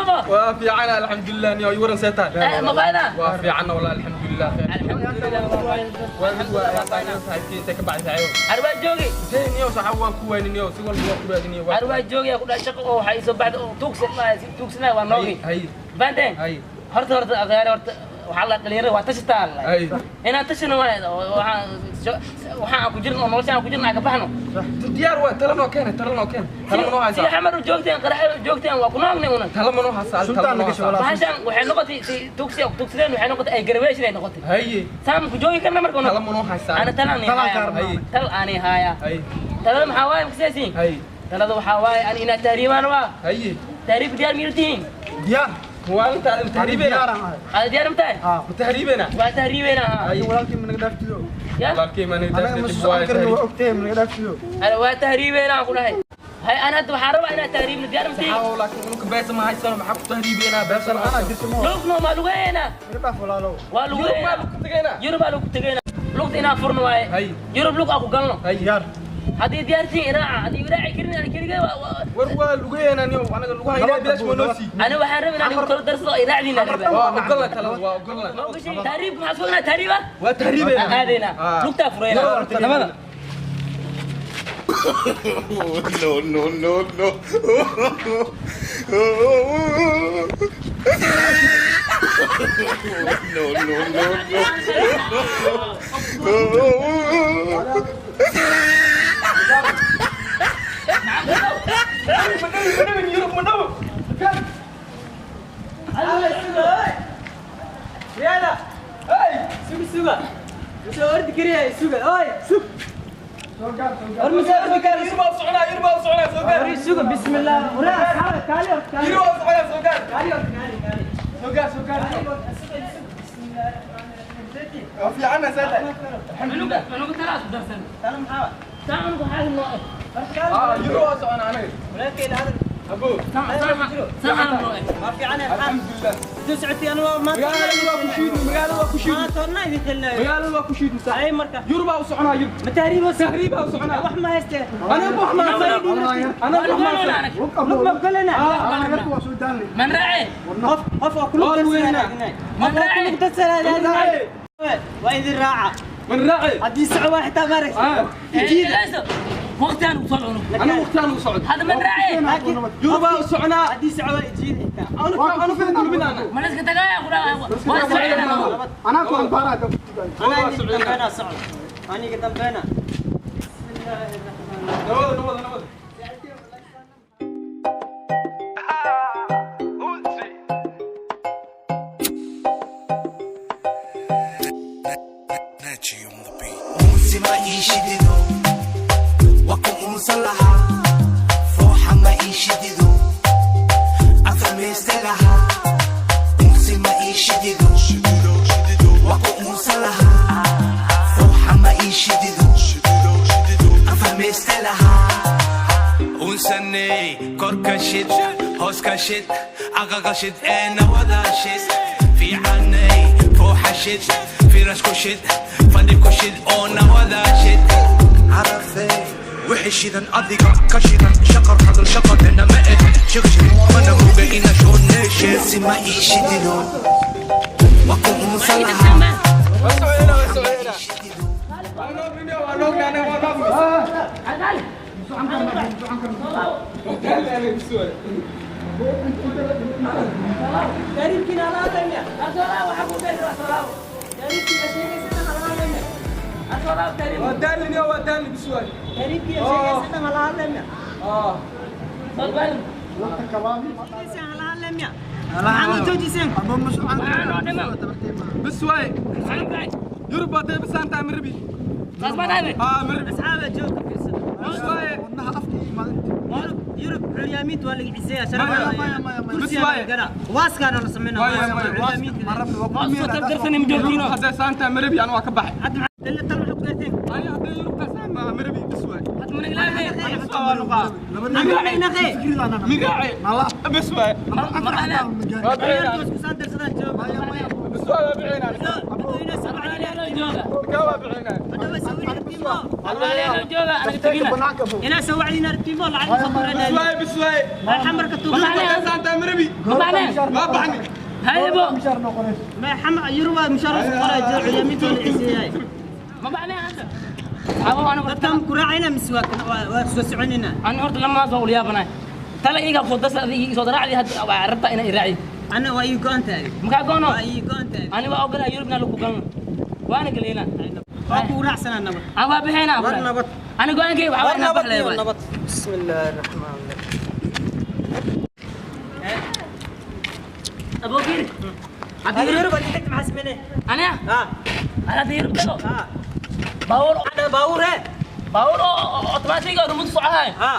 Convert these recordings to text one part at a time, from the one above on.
abo Waa fiican, alxamdulilah. Niyo waran, see tahay? Maqaayada. Waa fiican wallah, alxamdulilah, khair. Alxamdulilah. Waa saaxiibkii, intay ka baxay saaxiibo? Arbaa joogi. Intee niyo saaxiib? Waan ku wayni niyo, si walba waan ku raadiniyo. Arbaa joogi ku dhahay, shaqo oo waxay soo baxday oo tuugsan ma si tuugsanay waa noogi. Hay. Fahanteen? Hay. Horta akhyaare, horta waxaa la dhalinyarada waa tashataa la. Hay. Inaan tashana waa waxaan aan ku jirno oo nolosha aan ku jirno aan ka baxno. Diyaar waa, tala noo keena, tala noo keena, tala ma noo si haysaa? Xamar u joogteen, qaraxa u joogteen, waa ku noognay una. Tala ma noo haysaa? Tala ma noo haysaa? Bahashan waxay noqotay si tuugsi tuugsadeen, waxay noqotay ay graduation ay noqotay. Haye. Saam ku joogi karna marka Tala ma noo haysaa? Ana talaan Talaan haaya, tal ani haaya. Hay. Talada maxaa waaye makasaysiin? Hay. Talada waxaa waaye ani inaad tahriibaan waa. Haye. Tahriib diyaar miyuu tihiin? Diyaar maalinta tahriibena. Aada diyaar ma tahay? Ma tahriibena? Waa tahriibeyna ha. Walaalkii ma naga dhaaftido? Ya. Walaalkii ma naga Anaga ma dhaaftido? socon karno, waa ogtahay, ma naga dhaaftido? Ana waa tahriibeyna aan ku dhahay. Hay, ana hadda waxaan rabaa inaad tahriibna, diyaar ma tihiin? Saxaawo, laakiin unka beesa ma haysano, maxaa ku tahriibeynaa? Beesa La'aan la'aan jirta ma lugno maa lugeynaa? Naga dhaaf, walaalow. Waa Yurub maa lugeynaa. lagu tegaynaa? Yurub aa lagu tegaynaa, lugta inaan furno waaye. Hay. Yurub lug aan ku galno. Hay. Diyaar. Haddii diyaartiin iraaca, haddii iraaci karin ani keligay War waa lugeynaa niyo, anaga lugaha ilaahay bilaash ma noo sii. Ani waxaan rabay inaan igu talo darsado ay raacdiina rabaa. Waa ogolna, talada waa ogolna. Ma ogashay tahriib? Maxaa soo ognaa tahriiba? Waa tahriibeynaa. Aan aadaynaa, lugtaa furaynaa nabada. No, no, no, no. No, no, no, no. Yurub ma dhawo. Riyaada! Hey. Suga, suga! Soo ordi kariya, suga! Oy, sug! War ma soo ordi kari? Yurub baa u soconaa, Yurub baa u soconaa, soo gaar. War suga, bismillah! Waraa, asxaabta, kaali horta, kaali. Yurub baa u soconaa, soo gaar. Kaali horta, kaali, kaali. Soo gaar, soo gaar. Suga, suga, bismillah ar-rahmaan ar-rahiim. Waa fiicana, saa tahay? Alxamdulilah. Cunuga talaas ku darsan. Tala maxaa waay? Saa cunuga xaaga noo eg. Horta kaali. Ah, Yurub waa u soconaa anaga. Walaalkay la hadal. Abo. Saa xaaga noo eg. Waa fiican yahay, maxaa? Alxamdulilah. Intuu socotay anigu waa maanta. Magaalada waa ku shiidni, magaalada waa ku shiidni. Maanta horna idin kelinayo. Magaalada waa ku shiidni saa. Ay marka. Yurub baa u soconaa, Yurub. Ma tahriibo? Tahriib baa u soconaa. Wax ma haystee? Aniga wax ma haysan. Aniga wax ma haysan. Lug ma galana? Anaga waa soo daalnay. Man raace. Qof qof oo kulug Waa lugeynaa. darsanaa. Man Qof oo raace. kulug darsanaa. Waa idin raaca. Man raaci. Haddii soco waa xitaa maaragtay. Ah. Ijiida. Waqtigaan u soo cuno. Aniga waqtigaan u socdo. Hadda man raace. Laakiin Yurub baa u soconaa. haddii soco waa ijiida xitaa. Aniga aniga kulmin ana. Ma la iska tagaaya ku dhahay? Waa socnaa. Anaa ku ambaaraa. Anaa idin dambeynaa socda. Aniga dambeynaa. Bismillaahi raxmaani raxiim. Nabada, nabada, nabada. Unsi ma ii shidido, waa ku unsan lahaa. Fooxa ma ii shidido, afamayste lahaa. Unsi ma ii shidido, waa ku unsan lahaa. Fooxa ma ii shidido, afamayste lahaa. Unsaney, korka shid, hooska shid, aqaqa shid, ee nawada shid. Fiicanay, fooxa shid, firashku shid, fadhi ku shid oo nawada shid. Carafey wixii shidan, adiga ka shidan, shaqar hadal shaqadena ma eh shiqshid mana muga ina shoneeshe. Ma ii shidido, waa ku unsan lahaa. Waa soconaa, waa soconaa. Waa noogni, waa noogni, anaga waa noogni. Cadaali. Waa daalni anaga, bis waay. Tahriibkiina ala hadlaya. Asoo waxaa ku gaari waa soo laabo. Tahriibkiina sheegaysana ala hadlaya. Asoo laabo tahriib. Waa daalni niyo, waa daalni, bis waay. Tahriibkiina sheegaysana ala hadlaya. Ah. Soo baalin. Sheegaysana ala hadlaya. Maxaa noo joojiseen? Maxaa noo dhiman? Bis waay. Maxaa gaay? Yurub baa dee bisaantaa marabi. Saas ma dhahay. Ah, marabi. Asxaaba joogka fiirsada. Bis waay. Wadnaha afka iyo maalinta. Yurub, Yurub curyaamiinta waa laga ciseeyaa. Sharaf Maya, maya, maya. kursiyaa Bis waaye. laga galaa. Waaskaana la sameynaa. Maya, maya. Curyaamiinta. Ma rabno, waa ku Waa soo miirnaa. tartarsanay ma joogtiino. Yurub haddee saantaa marabi, anu waa ka baxay. Hadda maxaa dalla tal waxaad ku gaarteen? Ani haddee Yurubtaa saan maaha marabi, bis waay. Hadda ma naglaamay. Bis waa nuqaa. Aniga inaqee. Miraace. Bis waay. Ma baxnaa. Waa bixinaa. Ciyaartu isku saan darsadaan jooga. Bis waay, waa bixinaa. Dadweyne Soomaaliya Jooga. Kaa waa bixinaa. Hadaba soo wacdi rabtiimo. Jooga anaga tagina. Banaanka fog. Inaa soo wacdina rabtiimo lacag soo Bis qoranaa. waay, bis waay. Xamarka tuuga. Haddee saantaa marabi. Ma baxnaa. Waa baxni. Haybo. Mishaar noqonayso. Ma xama yurba mishaar qoray curyaaminta la ciseeyay. Ma baxneen hadda. Abo ana Dadkan ku raacayna mise waa soo soconayna? Ana horta lama soo uliyaabanay. Tala iiga soo darsa adiga soo daraacdi hadda waa rabta inay raaci. Ana waa ii go'an tahay. Makaa goono? Waa ii go'an tahay. Ani waa ogolaa Yurubna lagu galno. Waana galeynaa. Waa ku raacsanaa nabad. Aan waa bixinaa. War nabad. Ani go'aankayga waxaa War waa inaan nabad baxlaya iyo waay. nabad. Bismillaahi raxmaani raxiim. Aboo fiiri. Hadda Hadi Yurub Yurub hadii tagto maxaa sameynay? Aniga? Ha. Ana hadda Yurub tago. Ha. Baabuur Hadda baabuur he. Baabuur oo otomaatig oo remote soconayo. Ha.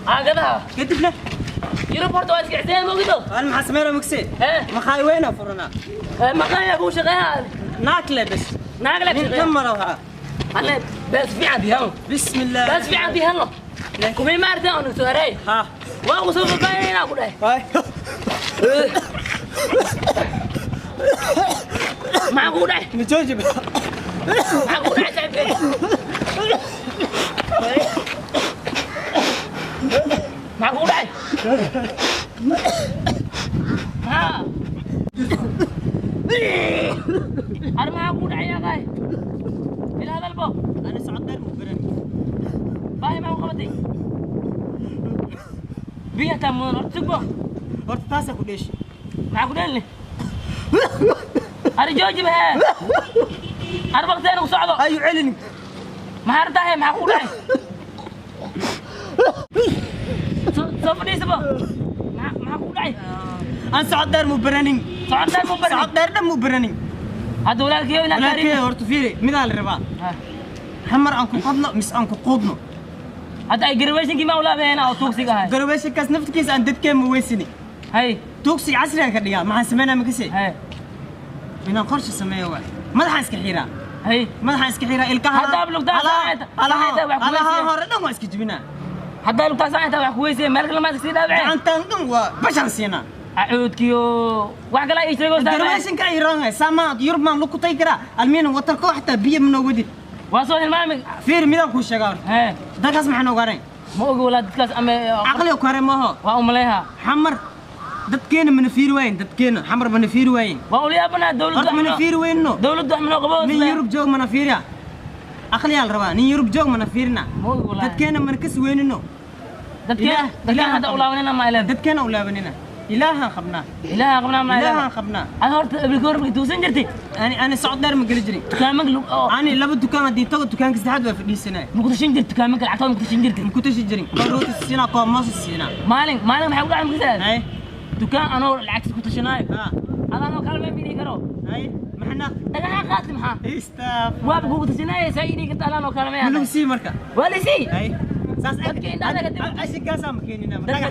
Caagadaha. Kadibna Yurub horta waa iska ciseen mogido. Aan maxaa sameynaa mugse? Hee. Maxay weyn furanaa? Maqaaya kuu shaqeeyaa. Naag le bas. Naag le Nin shaqeeya. kan maro ha. Alle bees fiican bihan. Bismillah. Bees fiican bihanno. Kumay maartay oonu soo haray. Ha. Waa ku soo fafaynayna ku dhahay. Hay. Maxaa kugu dhacay? Ma jooji. Maxaa kugu dhacay saaxiibkay? Maxaa kugu dhacay? Maxaa? Ar maxaa kugu dhacay yaa qaay? Ila hadalbo. Ana socod dheer mu baran. Baahi maxaa ku qabatay? Biyo taa mudan horta sugbo. Horta taasa ku dheeshi. Maxaa ku dheelni? Ari jooji bahee. Ar waqtigeena ku socdo. Ayu celin. Maxaa rabtaa hee? Maxaa kugu dhacay? Soo fadhiisabo. Maxaa kugu dhacay? Aan socod dheer mu baranin. Socod dheer mu baranin. Socod dheer dhan mu baranin. Hadda walaalkayo inaad Walaalkay taariikh. horta fiiri midaa la rabaa. Xamar aan ku qadno mise aan ku quudno. Hadda ay graduation-kii ma ulaabeena oo tuugsiga ahay. Graduation-kaas naftigiisa aan dadkeen ma weysini. Hay. Tuugsiga casriga ka dhigaa maxaan sameynaa ma kasii? Hay. Inaan qorshe sameeyo waay. Madaxaan iska xiraa. Hay. Madaxaan iska xiraa ilkaha. Hadda lugtaa saacayta. Saacayta wax ku Alaha weysiye. hore dhan waa iska jibinaa. Hadda lugtaa saacayta wax ku weysiye meel kale maad iska dhaawaceen. Gacantaan dhan waa bashaan siinaa. Acuudkiyo wax kale ay sheego saacayta. Graduation-ka ay raangay saamaa Yurub maan lagu tay karaa. Almiina watarko xataa biyo ma noo wadid. Waa soo hilmaamay. Fiiri midaan kuu sheegaa horta. Hee. Dadkaas maxaa nooga haray? Ma ogi walaa dadkaas ama Caqliga ku haray maaho. Waa umaleeha. Xamar dadkeena mana fiiri waayin dadkeena xamar mana fiiri waayin. Waa uliyaabanaa dawladdu. Horta mana fiiri weyno. Dawladdu wax manoo qabo. Nin Yurub joog mana fiiriya. Aqliyaa la rabaa nin Yurub joog mana fiirina. Ma ogi walaa. Dadkeena mana kas weynino. Dadkeena dadkeena hadda ulaabanina ma ilaa. Dadkeena ulaabanina. Ilaahan qabnaa. Ilaahan qabnaa ma ilaa. Ilaahan qabnaa. Ana horta ibliga hor markii tuusan jirtay. Ani socod dheer ma geli jirin. Dukaamanka Ani laba dukaan haddii tago dukaanka saddexaad waa fadhiisanaya. Ma ku tashan jirtay dukaamanka lacagtooda ma ku tashan jirtay. Ma ku tashan jirin. Koo rooti siinaa koo moos siinaa. Maalin maalin maxay ku dhacay markiisa? Hay. Dukaan anoo lacagtiis ku tashanaayo. Ha. Adaa anoo kaalmay ma dhihi karo. Hay. Maxna? Dhagaxa qaatay maxaa? Istaaf. Waaba kugu tashanaya saa ii dhihi karta alaan oo kaalmay. Ma lagu sii marka? Waa la sii. Hay. Saas Dadka indhaha laga Ashigaasaa ma keenina marka. Dadka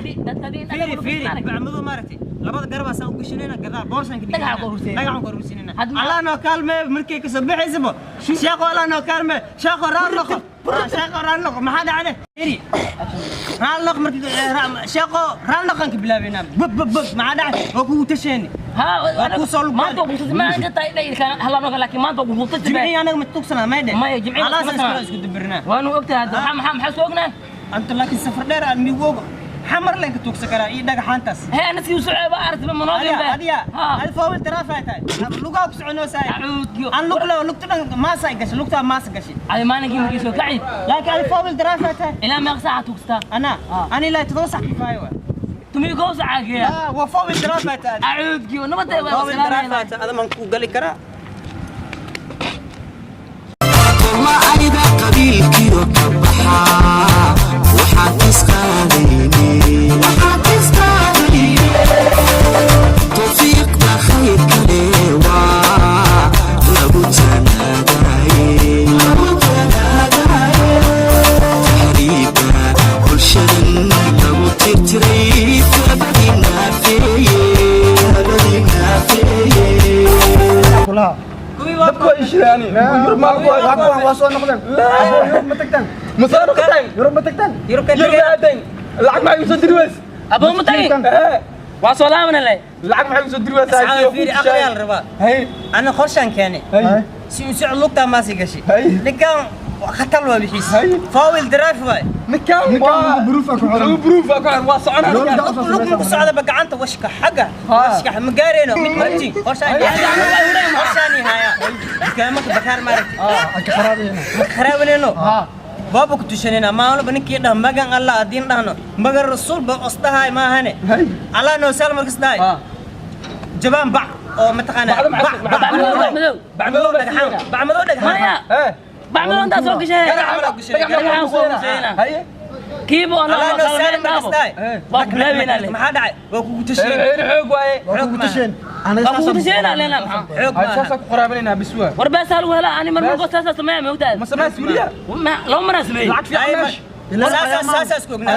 haddii indhaha Fiiri laga fiiri dhigto. bacmadu maaragtay labada garabaa saan u gashanayna gadaal boorsaan ka Dhagaxa ku urursanayna. Dhagaxaan ku urursanayna. Hadda Allah noo kaalme markay ka soo baxaysaba. Sheekho Allah noo kaalme. Sheekho raal noqo. Sheekho raal noqo. Maxaa dhacday? Fiiri. Raal noqo markii sheekho raal noqon ka bilaabaynaa. Bab bab bab maxaa dhacay? Waa kugu tasheeni. Ha Waa kuu soo lug maanta waa ku ma inta tahay inay halaan oo laakiin maanta waa ku tashay. Jimcihii anaga ma tugsanaa may dheh. Maya, jimcihii Alaas ma tugsanaa. isku dibirnaa. Waanu ogtahay hadda maxaa maxaa soo ognaa? Anta laakiin safar dheer aan migu ogo. Xamar leen ka tugsan karaa iyo dhagaxaantaas. Hee ana sii socday baa aragtay ma noo Adiga baa. adiga Ha. adi foowil taraafay tahay. Lugaa ku soconoo saay. Acuudkiyo. Aan lug leh lugta dhan maasa ay gashay lugta maasa gashay. Adi maalinkii markii soo kacay. Laakiin adi foowil taraafay tahay. Ilaa meeqa saaca tugstaa? Ana Ah. ani ilaa 7 sac kifaayo waay. Tumii koo saaca geeya. Ah waa foowil taraafay tahay. Acuudkiyo nabadda waa Foowil taraafay tahay adam aan ku gali karaa. Ayda qabiilkiyo ka baxaa waxaad isqaadayne tawfiiqda khayrka leh waa lagu tanaadaye taxriibka bulshadan lagu tirtiray tabadinaafeeye. Kulaha. Kuwii waa Dadku waa ishilaani. Yurub ma ku Waa waa soo noqdeen. Abo Yurub ma tagtaan. Masaan ku tagin. Yurub ma tagtaan. Yurub ka Yurub tagay. aadayn. Lacag maxay usoo diri weys? Aboo ma tagin? Ee, Waa soo laabanay leh. lacag maxay usoo diri weys? Asxaabi fiiri aqliyaa la rabaa. Hay. Ana qorshaan keenay. Hay. Si uu socod lugtaa maasi gashay. Hay. Ninkan Khatar waa wixiis. Four wheel drive waay. Ninkaan Ninkaan proof ah ku xiran. Lagu proof ah ku xiran, waa soconaa. Dowladda Lug lug ma ku socdaba gacanta washka xagga. Washka ma gaarayno mid marji. Horshaan. Horshaan haya. Dukaamaka bakaar maaragtay. Ka kharaabeyna. Ma kharaabinayno. Baaba ku tushanayna maalba ninkii dhah magan Allah adiin dhahno magan rasuul ba osdahay maahane. Allah noo saal markas dhahay. Jabaan bac oo mataqaanaa Bacdo bac macad- bac madow, madow. Bac madow baa dhagxaan siinayna. bac madow dhagxaan. Maya. Eh. Bacmadow intaa soo gashay. Dhagax Dhagaxaan ku hooseynaa. Haye. Kiibo Allah anaa noo saal markas dhahay. Waa ku bilaabeynaa le. Maxaa dhacay? Waa kugu tasheen. Xeer xoog waaye. Waa kugu tasheen. Anaga Waa kugu tasheenaa leena maxaa. Xoog Hay maaha. saasaa ku qaraabanayna bis waa. War beesaa lagu helaa ani marmar saasaa sameeyaa ma ogtahay? Ma samays weliya? Laba maraa sameeyey. Lacag fiican meesha. Saasaa isku ognaa.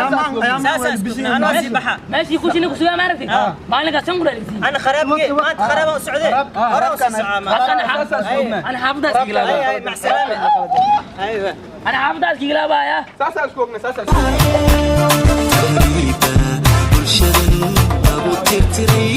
Saasaa isku ognaa. Anaa sii baxa. Meeshii kushini ku sugaa ma aragtay? Maalinkaas shan kun aa lagsiiyey. أنا خرابك ما أنت خرابة وسعودية هرا وسعودية Ana Saasaa isku ognaa. xaafadaas igilaabaya. هاي مع السلامة أيوة Ana xaafadaas igilaabaya. Saasaa isku ognaa, saasaa isku ognaa. Bulshadan lagu tirtiray.